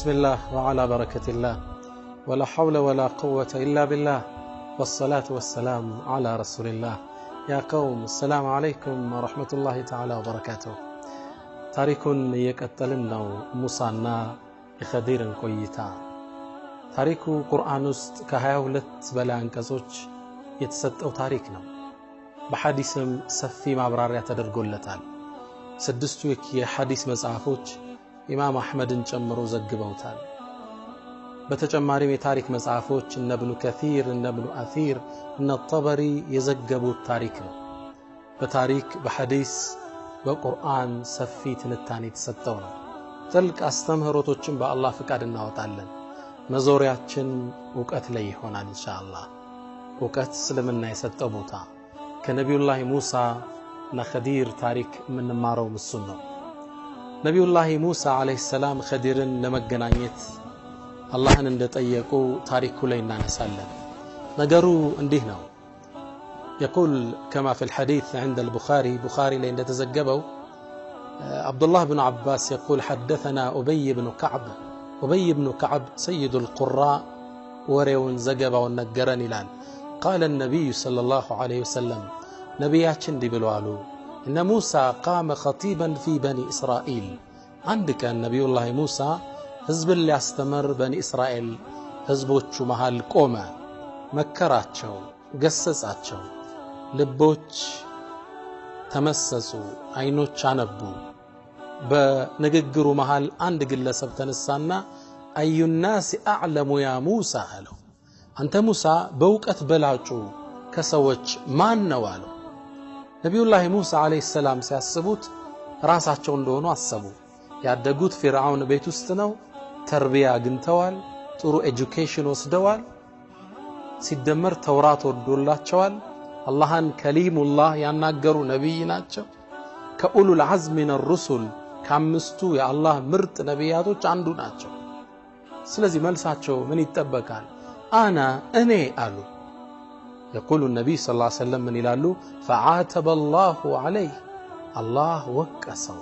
بسم الله وعلى بركة الله ولا حول ولا قوة إلا بالله والصلاة والسلام على رسول الله يا قوم السلام عليكم ورحمة الله تعالى وبركاته። ታሪኩን እየቀጠልን ነው። ሙሳና የኸዲርን ቆይታ። ታሪኩ ቁርአን ውስጥ ከ22 በላይ አንቀጾች የተሰጠው ታሪክ ነው። በሐዲስም ሰፊ ማብራሪያ ተደርጎለታል። ስድስቱ የሐዲስ መጽሐፎች ኢማም አሕመድን ጨምሮ ዘግበውታል። በተጨማሪም የታሪክ መጽሐፎች እነ ብኑ ከሲር፣ እነ ብኑ አሲር፣ እነ ጠበሪ የዘገቡት ታሪክ ነው። በታሪክ፣ በሐዲስ፣ በቁርአን ሰፊ ትንታኔ የተሰጠው ነው። ጥልቅ አስተምህሮቶችን በአላህ ፍቃድ እናወጣለን። መዞሪያችን እውቀት ላይ ይሆናል ኢንሻአላህ። እውቀት እስልምና የሰጠው ቦታ ከነቢዩላህ ሙሳ እና ኸዲር ታሪክ የምንማረው እሱን ነው። ነቢዩላህ ሙሳ ዓለይሂ ሰላም ኸዲርን ለመገናኘት አላህን እንደጠየቁ ታሪኩ ላይ እናነሳለን። ነገሩ እንዲህ ነው። يقول كما في الحديث عند البخاري፣ ቡኻሪ ላይ እንደተዘገበው አብዱላህ ብን ዓባስ يقول حدثنا أبي بن كعب፣ ኡበይ ብኑ ከዕብ سيد القراء ወሬውን ዘገባውን ነገረን ይላል። قال النبي صلى الله عليه وسلم ነቢያችን እንዲህ ብለዋሉ፣ إن موسى قام خطيبا في بني إسرائيل። አንድ ቀን ነቢዩላህ ሙሳ ህዝብን ሊያስተምር በኒ እስራኤል ህዝቦቹ መሃል ቆመ። መከራቸው፣ ገሰጻቸው። ልቦች ተመሰጹ፣ አይኖች አነቡ። በንግግሩ መሃል አንድ ግለሰብ ተነሳና أي الناس أعلم يا موسى አለው። አንተ ሙሳ፣ በእውቀት በላጩ ከሰዎች ማን ነው አለው። ነቢዩላህ ሙሳ ዓለይሂ ሰላም ሲያስቡት ራሳቸው እንደሆኑ አሰቡ። ያደጉት ፊርዓውን ቤት ውስጥ ነው። ተርቢያ አግኝተዋል። ጥሩ education ወስደዋል። ሲደመር ተውራት ወርዶላቸዋል። አላህን ከሊሙላህ ያናገሩ ነቢይ ናቸው። ከ أولو العزم من الرسل፣ ከአምስቱ የአላህ ምርጥ ነቢያቶች አንዱ ናቸው። ስለዚህ መልሳቸው ምን ይጠበቃል? أنا እኔ አሉ። يقول النبي صلى الله عليه وسلم ምን ይላሉ? فعتب الله عليه አላህ ወቀሰው።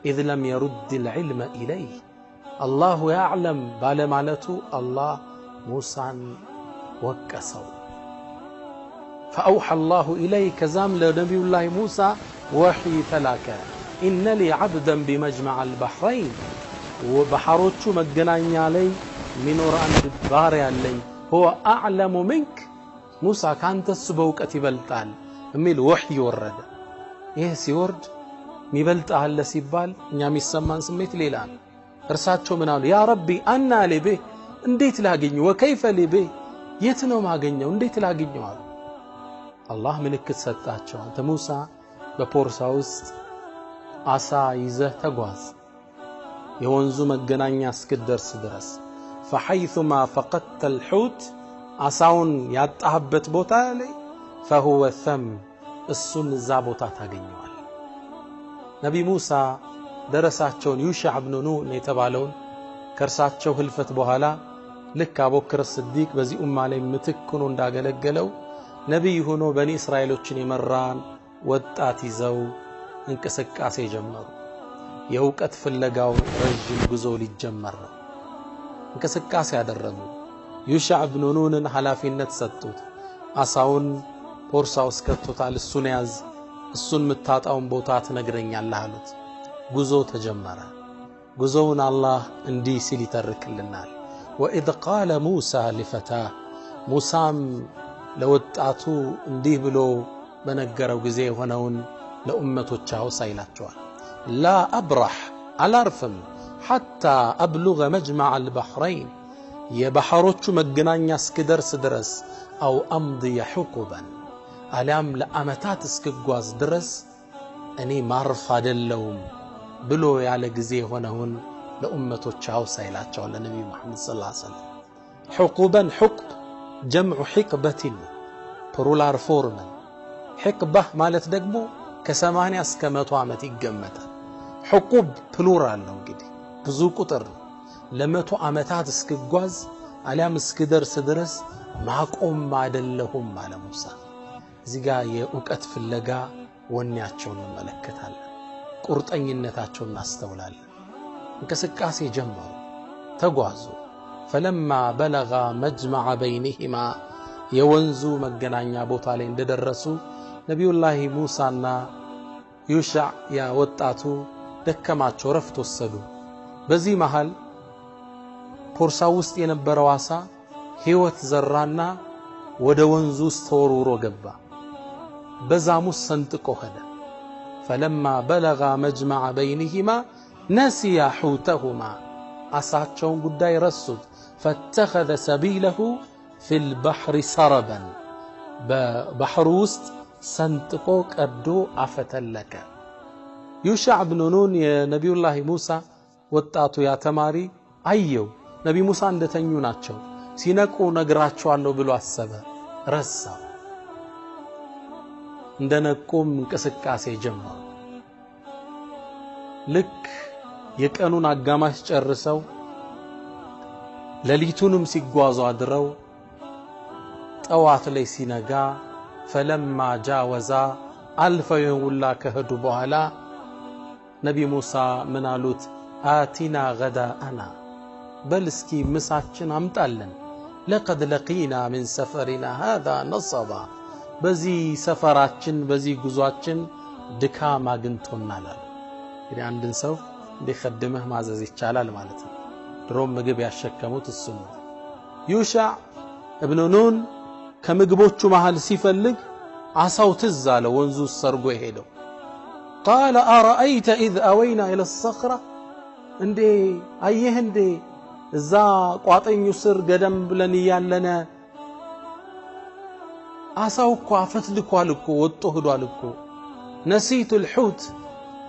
إذ لم يرد العلم إليه الله يعلم ባለማለቱ አላህ ሙሳን ወቀሰው። فأوحى الله إليه ከዛም ለነቢዩላህ ሙሳ ወሕይ ተላከ። إن لي عبدا بمجمع البحرين ባሕሮቹ መገናኛ ላይ የሚኖር አንድ ባሪያ አለኝ። هو أعلم منك ሙሳ፣ ካንተ እሱ በእውቀት ይበልጣል የሚል ወሕይ ወረደ። ይህ ሲወርድ የሚበልጥ አለ ሲባል እኛ የሚሰማን ስሜት ሌላ ነው። እርሳቸው ምን አሉ? يا ربي أنى لي به እንዴት ላገኘው? وكيف لي به የት ነው ማገኘው? እንዴት ላገኘው አሉ። አላህ ምልክት ሰጣቸው። አንተ ሙሳ፣ በፖርሳ ውስጥ አሳ ይዘህ ተጓዝ የወንዙ መገናኛ እስክትደርስ ድረስ። فحيثما فقدت الحوت አሳውን ያጣህበት ቦታ ላይ فهو ثم እሱን እዛ ቦታ ታገኘዋል። ነቢ ሙሳ ደረሳቸውን ዩሻዕ ብኑ ኑን የተባለውን ከእርሳቸው ህልፈት በኋላ ልክ አቡበክር ስዲቅ በዚህ ኡማ ላይ ምትክ ሆኖ እንዳገለገለው ነቢይ ሆኖ በኒ እስራኤሎችን የመራን ወጣት ይዘው እንቅስቃሴ ጀመሩ። የእውቀት ፍለጋው ረዥም ጉዞ ሊጀመር ነው። እንቅስቃሴ ያደረጉ ዩሻዕ ብኑ ኑንን ኃላፊነት ሰጡት። አሳውን ቦርሳ ውስጥ ከቶታል። እሱን ያዝ፣ እሱን የምታጣውን ቦታ ትነግረኛለህ አሉት። ጉዞ ተጀመረ። ጉዞውን አላህ እንዲህ ሲል ይተርክልናል። وإذ قال موسى لفتاه ሙሳም ለወጣቱ እንዲህ ብሎ በነገረው ጊዜ የሆነውን ለኡመቶች አውሳ ይላቸዋል። لا أبرح አላርፍም፣ حتى أبلغ مجمع البحرين የባሕሮቹ መገናኛ እስክደርስ ድረስ፣ أو أمضي حقبا አሊያም ለዓመታት እስክጓዝ ድረስ እኔ ማርፍ አደለውም ብሎ ያለ ጊዜ የሆነውን ለኡመቶች አውሳ ይላቸዋል ለነቢዩ መሐመድ صلى الله عليه وسلم። حقبا حقب جمع حقبة plural form። حقبة ማለት ደግሞ ከ80 እስከ 100 ዓመት ይገመታል። حقب plural ነው፣ እንግዲህ ብዙ ቁጥር ነው። ለ100 ዓመታት እስክጓዝ አሊያም እስክደርስ ድረስ ማቆም አይደለሁም አለ ሙሳ። እዚህ ጋር የእውቀት ፍለጋ ወኔያቸውን እንመለከታለን። ቁርጠኝነታቸውን እናስተውላለን። እንቅስቃሴ ጀመሩ። ተጓዙ። ፈለማ በለጋ መጅመዐ በይነሂማ የወንዙ መገናኛ ቦታ ላይ እንደደረሱ ነቢዩላህ ሙሳና ዩሻዕ ያ ወጣቱ ደከማቸው፣ ረፍት ወሰዱ። በዚህ መሃል ቦርሳ ውስጥ የነበረው አሳ ሕይወት ዘራና ወደ ወንዙ ውስጥ ተወርውሮ ገባ። በዛም ውስጥ ሰንጥቆ ሄደ። ፈለማ በለጋ መጅመዐ በይነሂማ ነሲያ ሑተሁማ አሳቸውን ጉዳይ ረሱት። ፈተኸዘ ሰቢለሁ ፊል ባህሪ ሰረበን በባህሩ ውስጥ ሰንጥቆ ቀዶ አፈተለከ። ዩሻዕ ብኑ ኑን የነቢዩላህ ሙሳ ወጣቱ ያ ተማሪ አየው። ነቢ ሙሳ እንደተኙ ናቸው። ሲነቁ ነግራቸዋለሁ ብሎ አሰበ፣ ረሳው። እንደነቁም እንቅስቃሴ ጀመሩ። ልክ የቀኑን አጋማሽ ጨርሰው ሌሊቱንም ሲጓዙ አድረው ጠዋት ላይ ሲነጋ ፈለማ ጃወዛ አልፈው ሁላ ከሄዱ በኋላ ነቢ ሙሳ ምን አሉት? አቲና ገዳአና በል እስኪ ምሳችን አምጣልን። ለቀድ ለቂና ምን ሰፈሪና ሃዛ ነሰባ በዚህ ሰፈራችን በዚህ ጉዟችን ድካም አግኝቶናል አሉ። እንግዲህ አንድን ሰው እንዲኸድምህ ማዘዝ ይቻላል ማለት ነው። ድሮም ምግብ ያሸከሙት እሱ ነው። ዩሻዕ እብኑ ኑን ከምግቦቹ መሃል ሲፈልግ አሳው ትዝ አለው፣ ወንዙ ሰርጎ የሄደው። قال أرأيت إذ أوينا إلى الصخرة እንዴ አየህ እንዴ እዛ ቋጠኙ ስር ገደም ብለን እያለነ አሳው እኮ አፈትልኳል እኮ ወጥቶ ሄዷል እኮ። نسيت الحوت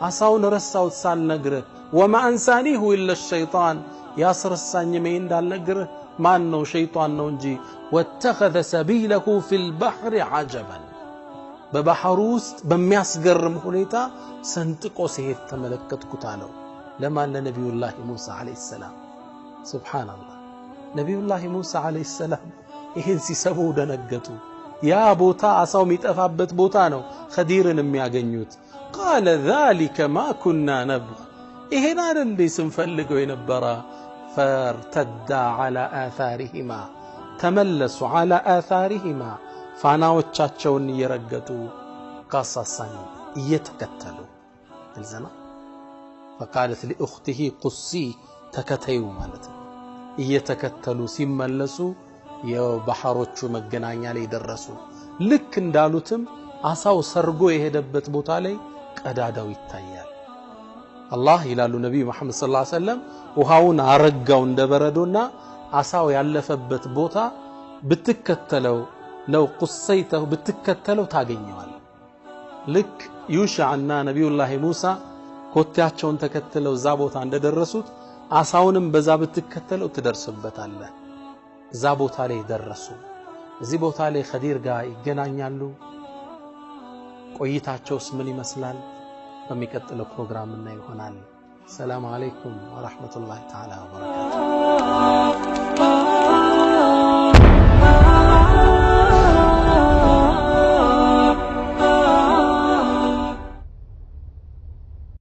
አሳውን ረሳሁት ሳልነግርህ። وما أنسانيه إلا الشيطان ያስረሳኝ እኔ እንዳልነግርህ ማን ነው? ሸይጣን ነው እንጂ። واتخذ سبيله في البحر عجبا በባሕሩ ውስጥ በሚያስገርም ሁኔታ ሰንጥቆ ሲሄድ ተመለከትኩት አለው። ለማን? ለነቢዩላህ ሙሳ ዓለይሂ ሰላም። ሱብሓነላህ። ነቢዩላህ ሙሳ ዓለይሂ ሰላም ይህን ሲሰሙ ደነገጡ። ያ ቦታ አሳው የሚጠፋበት ቦታ ነው ኸዲርን የሚያገኙት። ቃለ ዛሊከ ማ ኩና ነብግ ይሄን አይደል እንዴ ስንፈልገው የነበረ። ፈርተዳ ዐላ አታሪሂማ ተመለሱ፣ ዐላ አታሪሂማ ፋናዎቻቸውን እየረገጡ ቀሳሳን እየተከተሉ ግልጽ ነው። ፈቃለት ሊኡኽቲሂ ቁሲ ተከተዩ ማለት ነው። እየተከተሉ ሲመለሱ የባሕሮቹ መገናኛ ላይ ደረሱ። ልክ እንዳሉትም አሳው ሰርጎ የሄደበት ቦታ ላይ ቀዳዳው ይታያል። አላህ ይላሉ ነቢዩ መሐመድ ሰለላሁ ዐለይሂ ወሰለም ውሃውን አረጋው እንደ በረዶና አሳው ያለፈበት ቦታ ብትከተለው ለው ቁሰይተሁ ብትከተለው ታገኘዋል። ልክ ዩሻዕና ነቢዩላህ ሙሳ ኮቴያቸውን ተከትለው እዛ ቦታ እንደደረሱት አሳውንም በዛ ብትከተለው ትደርስበታለህ። እዛ ቦታ ላይ ደረሱ። እዚህ ቦታ ላይ ኸዲር ጋር ይገናኛሉ። ቆይታቸውስ ምን ይመስላል? በሚቀጥለው ፕሮግራም እና ይሆናል። ሰላም አለይኩም ወራህመቱላሂ ተዓላ ወበረካቱ።